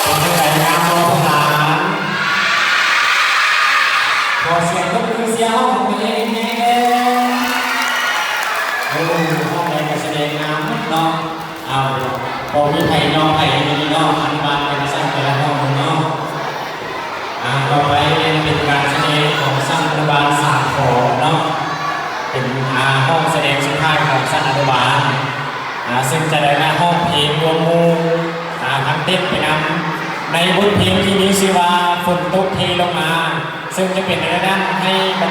ເປັນຈັ່ງໃດ ງາມບໍ່ພວກຫຼານ? ຂໍສຽງຕົບມືເຊຍຮ້ອງຂອງຕົວເອງແດ່. ໂອ້ ຮ້ອງໄດ້ການສະແດງງາມເນາະ. ເອົາ ບໍ່ມີໃຜຍອມໃຜຢູ່ນີ້ເນາະ ອະນຸບານເປັນຊັ້ນແຕ່ລະຫ້ອງເນາະ. ອ່າ ຕໍ່ໄປແມ່ນເປັນການສະແດງຂອງຊັ້ນອະນຸບານສາມ ຂອງເນາະ ເປັນ ອ່າ ຫ້ອງສະແດງສຸດທ້າຍຂອງຊັ້ນອະນຸບານ ອ່າ ເຊິ່ງຈະໄດ້ມາຮ້ອງເພງລວມໝູ່ ອ່າ ທັງເຕັ້ນໄປນຳ ໃນບົດເພງທີ່ມີຊື່ວ່າ ຝົນຕົກເທລົງມາ ເຊິ່ງຈະເປັນໃນນັ້ນໃຫ້ບັນດ